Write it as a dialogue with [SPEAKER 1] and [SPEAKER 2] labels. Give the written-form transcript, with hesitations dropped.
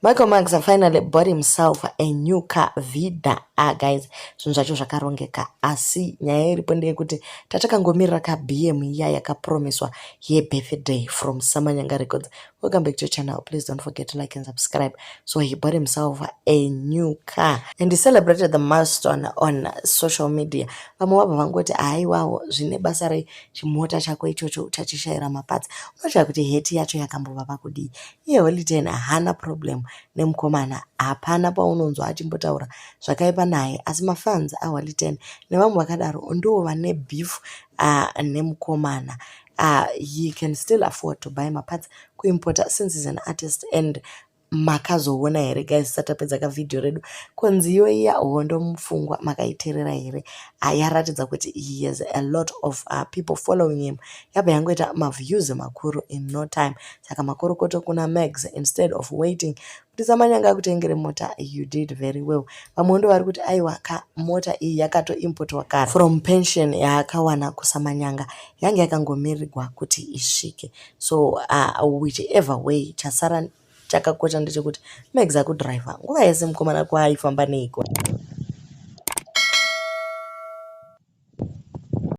[SPEAKER 1] Michael Max finally bought himself a new car, Vida. Ah guys, zvinhu zvacho zvakarongeka, asi nyaya iripo ndeyekuti tatakangomirira kaBM iya yakapromiswa yebirthday from Samanyanga Records. Welcome back to your channel. Please don't forget to like and subscribe. So he bought himself a new car and he celebrated the milestone on social media. Vamwe vabva vangoti, "Haiwawo, zvine basa rei? Chimota chako ichocho chachishayira maparts." Unoshaya kuti hate yacho yakambova pakudii. Iye Holy Ten haana problem nemukomana, hapana paunonzwa achimbotaura zvakaipa naye, asi mafans aHoly Ten nevamwe vakadaro ndo vane beef nemukomana. He can still afford to buy maparts kuimporta since he's an artist. And makazoona here guys, satapedza kavhidhiyo redu konziyo iya, "Hondo Mupfungwa"? Makaiteerera here? Yaratidza kuti he has a lot of people following him. Yabva yangoita maviews makuru in no time. Saka makorokoto kuna Max. Instead of waiting kuti Samanyanga akutengere mota, you did very well. Vamwe ndo vari kuti aiwa ka, mota iyi yakatoimpotwa kare from pension yaakawana kuSamanyanga, yange yakangomirirwa kuti isvike. So whichever way, chasara chakakosha ndechekuti Max akudhiraivha nguva yese. Mukomana kwaaifamba neiko?